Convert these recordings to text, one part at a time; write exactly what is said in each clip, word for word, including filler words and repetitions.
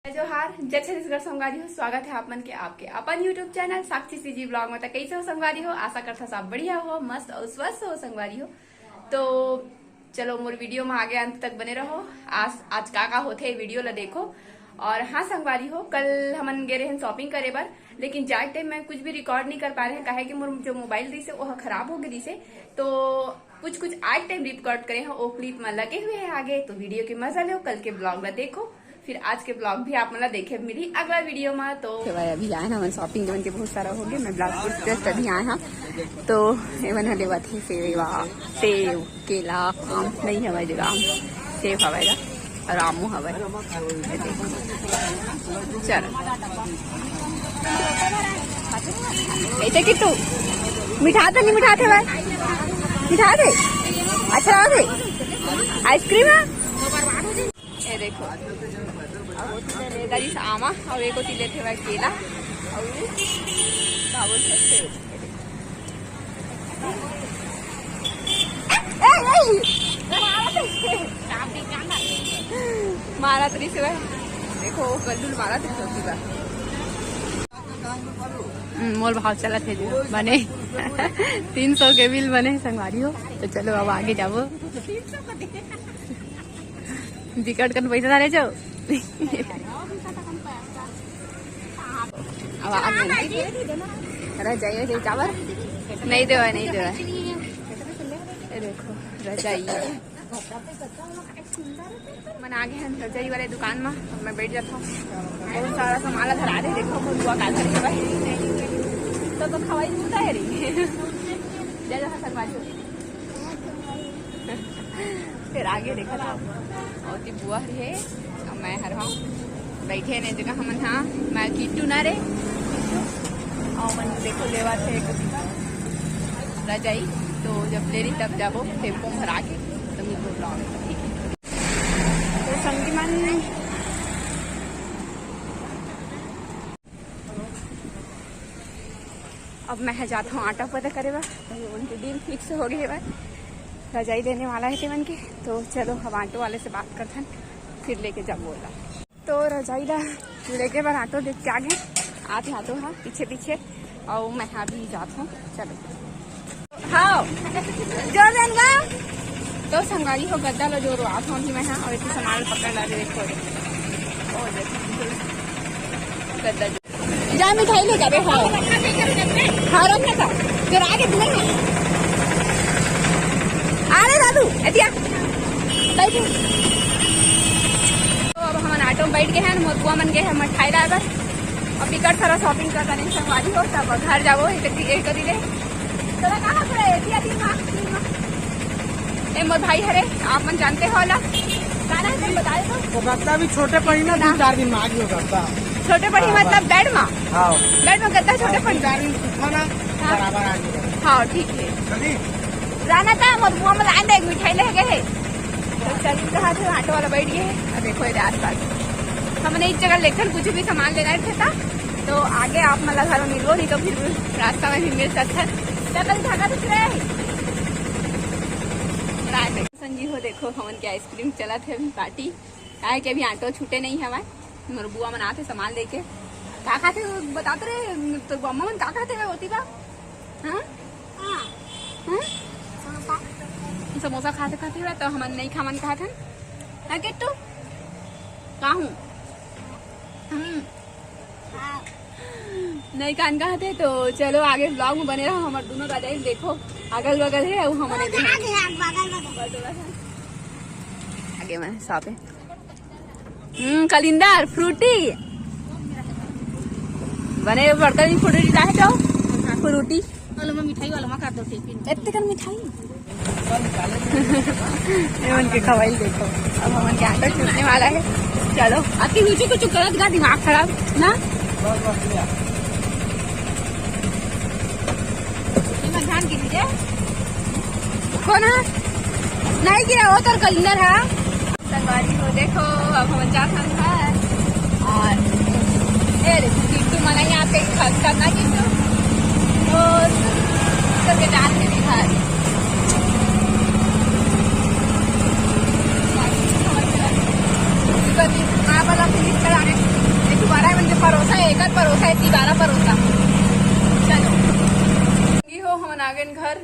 जय जोहार, जय छत्तीसगढ़ संगवारी हो। स्वागत है आप मन के आपके अपन YouTube चैनल साक्षी सीजी ब्लॉग में। तो कैसे हो संगवारी हो? आशा करता सब बढ़िया हो, मस्त और स्वस्थ हो संगवारी हो। तो चलो मोर वीडियो में आगे अंत तक बने रहो। आज आज का का होथे वीडियो ला देखो। और हाँ संगवारी हो, कल हमन गे रहे शॉपिंग करे बर, लेकिन जाए टाइम में कुछ भी रिकॉर्ड नहीं कर पा रहे हैं, काहे कि मोर जो मोबाइल रही से वो खराब हो गई से। तो कुछ कुछ आज टाइम रिकॉर्ड करे हैं, वो क्लिप में लगे हुए हैं आगे। तो वीडियो के मजा लो, कल के ब्लॉग ला देखो, फिर आज के ब्लॉग भी आप मन ला देखे मिली अगला वीडियो में। तो भाई अभी आए ना, हमन शॉपिंग के मन के बहुत सारा हो गया। मैं बिलासपुर से जस्ट अभी आए हाँ, तो एवन हले बात है सेवा, सेव, केला, आम नहीं हवय जगह, आम, सेव हवय गा, और आमू हवय। ये देखो। चल, ऐसे कि तू मिठा तो नहीं मिठा थे भाई, मिठा थे, अच्छा लगा थे, आइसक्रीम है। ये देखो, अब वो तो लेगा जी आमा, और एक होती लेते हुए केला, और का बोलते हैं सेब। ए, ए, मारा तो इसे भाई। देखो, वो गल्लू मारा तो होती बा। हम्म, मोल भाव चलत है जो बने तीन सौ के बिल बने संगवारी हो। तो चलो अब आगे जाबो। बिकट कन पैसा डाले जाओ। अब आगे रजाई, रजाई चावल नहीं देवा, नहीं देवा। ये देखो रजाई। मन आ गए हैं रजाई वाले दुकान में, अब मैं बैठ जाता हूँ। बहुत सारा सामान ला धरा दे, देखो मोर बुआ का धरे हवय। तो, तो खवाई जूता है रे। जय जहाँ संगवारी हो। फिर आगे देखा था, और ती बुआ हर है, अब मैं हर हूँ। बैठे ने जगह हमन हाँ, मैं किट्टू ना रे, किट्टू। और मन देखो लेवा थे रजाई, तो जब ले रही तब जाबो टेम्पो भरा के, तो मिलबो ब्लॉग में, ठीक है? तो संगी मन, अब मैं जात हूँ ऑटो पता करे बर, उनके डील फिक्स हो गए बर, रजाई देने वाला है तेमन के। तो चलो अब ऑटो वाले से बात करथन, फिर लेके जाबो ओला। तो रजाई ला लेके बर ऑटो देख के आगे आते ऑटो हाँ पीछे पीछे, और मैं अभी जात हूँ। चलो हाँ, जोर देन गा। तो संगवारी हो गद्दा लो जोर आत हूँ अभी मैं हाँ, और इतनी सामान पकड़ ला दे देखो। ओ देखो गद्दा जो जा मिठाई ले जाबे। हाँ हाँ रख ना था, जोर आगे नहीं है। अरे दादू एतिया बैठे। तो अब हमन ऑटो में बैठ गए हैं, मोर बुआ मन गए हैं मिठाई लाए बर। अब टिकट सारा शॉपिंग कर लेने संगवारी हो, तब घर जाबो एक दिन, एक दिन ले। तोरा कहाँ पर है? दिया दिमाग, दिमाग। ए मोर भाई हरे, आप मन जानते हो ला। गाना है, तुम बताए तो। वो गद्दा भी छोटे पड़ी ना, दो चार दिन में आ गई वो गद्दा। छोटे पड़ी हाँ, मतलब बस। बेड में? हाँ। बेड में गद्दा छोटे हाँ, पड़ी। दो चार दिन सूखा ना, हाँ। बराबर आ गई। हाँ, ठीक है। चली। राना था, मोर बुआ मन लाए दे, मिठाई ले गए हैं। तो चल कहा थे, ऑटो वाला बैठ गए हैं। अब देखो इधर आसपास। हमने एक जगह लेकर कुछ भी सामान लेना है था, तो आगे आप मला घर में मिलबो, नहीं तो फिर रास्ता में भी मिल सकता है। चल, कल धागा दिख रहा है। रात में संगी हो, देखो, हमन के आइसक्रीम चलत हे अभी पार्टी, काहे कि अभी ऑटो छूटे नहीं हवय। मोर बुआ मन आथे सामान लेके। का खाथे वो बताते रहे, तो अम्मा मन का खाथे होती बा? हाँ? हाँ। हाँ? समोसा। समोसा खाते खाते हुआ तो हमन नहीं खावन खात हन। हाँ किट्टू? का हूँ? हम्म। हाँ। नहीं कान का थे तो चलो आगे ब्लॉग में बने रहो। हमारे दोनों राजा ही देखो, अगल बगल है, वो हमारे वो भी कहाँ है। गया? बगल बगल। आगे में शॉप है। हम्म, कलिंदर, फ्रूटी। बने बड़का भी फ्रूटी लाए जाओ। फ्रूटी। वालों में मिठाई वालों में कर दो टिफिन। इतने कन मिठाई। ये उनके खवाई देखो। अब हमन के ऑटो छूटने वाला है। चलो। आपकी रुचि कुछ गलत का दिमाग खराब ना। ये मत ध्यान कीजिए। कौन है? नहीं गिरा, वो तो कलिंदर है। संगवारी हो, देखो, अब हम जात हन घर। और ए रे, किट्टू मना यहाँ पे खत करना किट्टू। तो करके जान के दिखा रही। कभी आप वाला पुलिस करा रहे।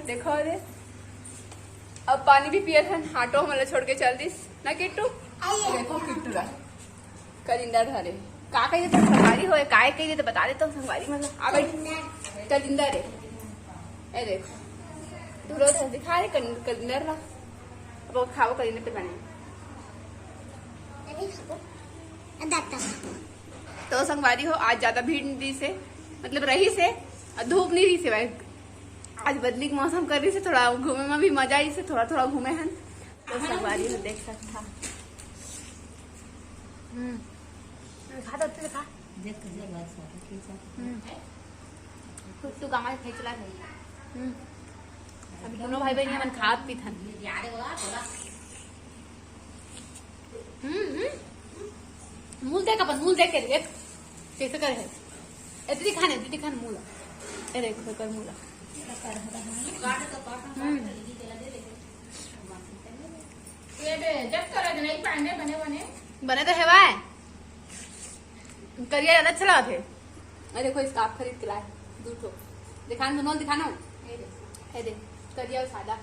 देखो रे, अब पानी भी पियत हन, ऑटो हमन ला छोड़ के चल दिस ना किट्टू। देखो किट्टू ला कलिंदर धरे। का कहिए तो संगवारी होए, काय कहिए तो बता देता हूँ संगवारी, मतलब आ गई कलिंदर है। ए देखो, तू रोज दिखा रहे कलिंदर ला। अब वो खाओ कलिंदर पे बने। तो संगवारी हो, आज ज्यादा भीड़ नहीं रही से, मतलब रही से, धूप नहीं रही से भाई। आज बदली के मौसम कर रही से, थोड़ा घूमे में भी मजा आई से, थोड़ा थोड़ा घूमे हन। तो संगवारी हो देख सकता। हम्म। खा तो, तू खा। देख के देख, बस, खींचा। हम्म। कुछ तू कमाई खींच ला नहीं। हम्म। अभी दोनों भाई बहन हमन खात पीत हन। हम्म, हम्म। मूल देख अपन, मूल देख के देख। कैसे करे है? ए, दीदी खाने, दीदी खाने मूल। ए, देखो, कर मूल। हम्म। ये दे, जब तो रख नहीं पाने बने बने। बने तो हेवाए। करिया ज्यादा अच्छा लगत हे। अरे देखो, स्कार्फ खरीद के लाए, दू ठो। दिखान, दोनों दिखाना हो। ये दे, ये दे, करिया और सादा।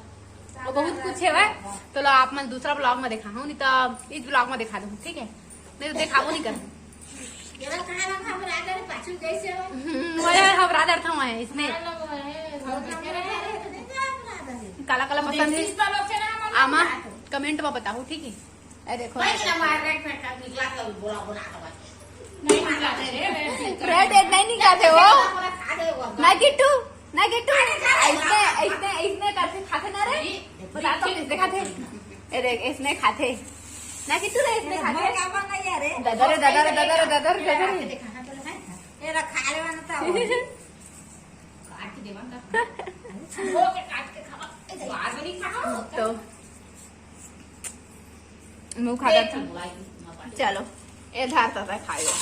वो बहुत कुछ है भाई। तो लो, आप मन दूसरा ब्लॉग में देखा हूँ, नहीं तो इस ब्लॉग में दिखा दूँ, ठीक है? नहीं तो दिखाबो नहीं कर। ये वाला कहाँ लगा? हम राजा रे पाछू कैसे हो? हम्म, वही हम राजा था वहाँ, इसने। कहाँ लगा है? हम देखे रहे हैं, तो देखा हम राजा रे। काला काला पसंद है। इस बार लोग के नाम हम आमा, कमेंट में बताओ, ठीक है? ए देखो। भाई, ना मार रहे, फेंका, निकला तो बोला, बोला, बोला। नहीं निकला थे रे, रे। ब्रेड एक नहीं निकालते हो। पूरा खा दे वो। ना किट्टू, ना किट्टू। अरे, जा, जा। इसने, इसने, इसने करके खाते ना रे। ये, बता तो ये किसने खाते? ए देख, इसने खाते। ना किट्टू रे, इसने ये खाते। बहुत काम का यार है। दादा रे, दादा रे, दादा रे, दादा रे, दादा रे। देखा, हाँ, तो है। ये रखा ले वाला था वो। काट के देवा का। वो के काट के खावा। बार में नहीं खाओ। तो मुंह खा जाता। चलो, ए धार तक खाइयो।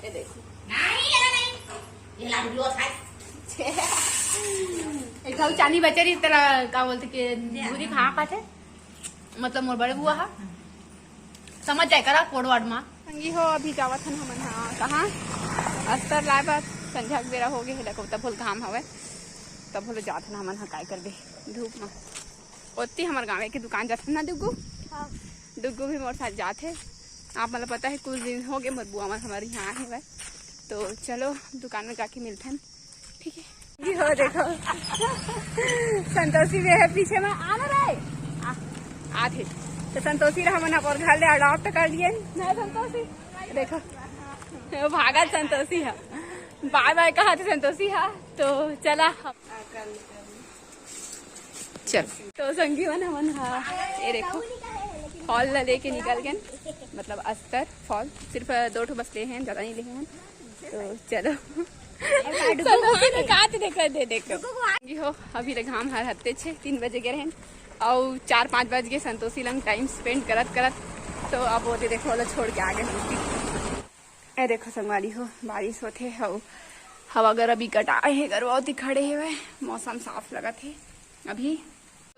ये देखो। नहीं, ये नहीं। ये लाडू लो खाए। एक ठो चानी बचे रही, तेरा का बोलते कि भूरी खा खाते, मतलब मोर बड़े बुआ हा, समझ जाए करा कोडवर्ड मा। संगी हो, अभी जावत हन हमन हा कहाँ, अस्तर लाए बर। संझा के बेरा हो गए हे, देखो तब भोल घाम हवय, तब भोल जात हन हमन हा, काय करबे धूप मा। ओती हमर गाँव के दुकान जात हन ना डुग्गू। हाँ। डुग्गू भी मोर साथ जात हे। आप मन ला पता है, कुछ दिन हो गए मोर बुआ मन हमर यहाँ आए हवय, तो चलो दुकान में जाके मिलथन, ठीक है? ये हो देखो, संतोषी भी है पीछे में, आना रे। आ, आथे। तो संतोषी ला हमन अपन घर ले अडॉप्ट कर लिए ना संतोषी। देखो, वो भागत संतोषी है, बाय बाय कहा थे संतोषी है। तो चला हम चल। तो संगी मन हमन हा, ये देखो, फॉल ला लेके निकल गए, मतलब अस्तर फॉल सिर्फ दो ठो बस ले हैं, ज्यादा नहीं ले हैं। तो चलो। संतोषी ने कहा थे, देखो, दे देखो। संगी हो, अभी ले घाम हर हत्ते छे, तीन बजे गए रहन, और चार पाँच बज गए संतोषी लंग टाइम स्पेंड करत करत। तो अब वो दे देखो, वाला छोड़ के आ गए हम। ए देखो संगवारी हो, बारिश होथे, हव-, हवा गरम ही कटाए हे, गरवा ओती खड़े हेवय, मौसम साफ लगत हे अभी।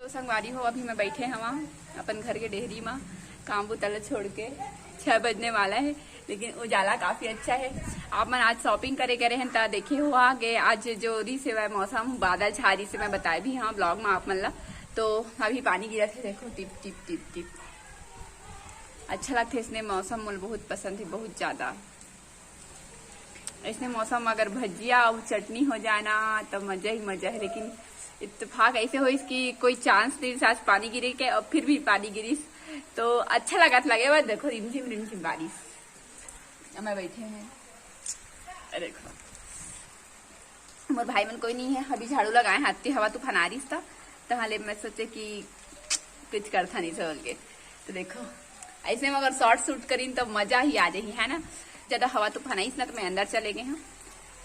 तो संगवारी हो, अभी मैं बैठे हवा अपन घर के डेहरी मा, काम बुता ला छोड़ के। छह बजने वाला है, लेकिन उजाला काफी अच्छा है। आप मन आज शॉपिंग करे गए रहन, त देखे हुआ के आज जो रिस हेवय मौसम, बादल छारी से मैं बताए भी हाँ ब्लॉग मा आप मन ला। तो अभी पानी गिरत है, देखो टिप टिप टिप टिप। अच्छा लगथे इसने मौसम, मोला बहुत पसंद है, बहुत ज्यादा। इसने मौसम अगर भजिया और चटनी हो जाए ना, तो मजा ही मजा है। लेकिन इत्तेफाक ऐसे होइस कि कोई चांस नहीं था आज पानी गिरे के, और फिर भी पानी गिरिस, तो अच्छा लगत लगे। बस देखो, रिमझिम रिमझिम बारिश, अब मैं बैठे हैं, अरे देखो। मोर भाई मन कोई नहीं है, अभी झाड़ू लगाए हाथ के हवा तूफान आ रही था, तहाँ ले मैं सोचे कि कुछ करथा नहीं से बोल के। तो देखो, ऐसे में अगर शॉर्ट शूट करीन तो मजा ही आ जाही, है ना। ज्यादा हवा तूफान आइस ना तो मैं अंदर चले गए हूँ।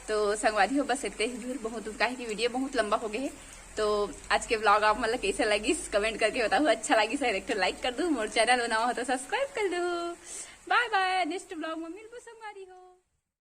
तो संगवारी हो, बस इतने ही दूर बहुत, काहे कि वीडियो बहुत लंबा हो गए है। तो आज के ब्लॉग आप मतलब कैसे लगिस, कमेंट करके बताओ। अच्छा लगिस है तो लाइक कर दो, मोर चैनल बनावा हो तो सब्सक्राइब कर दो। बाय बाय, नेक्स्ट ब्लॉग में मिलबो संगवारी हो।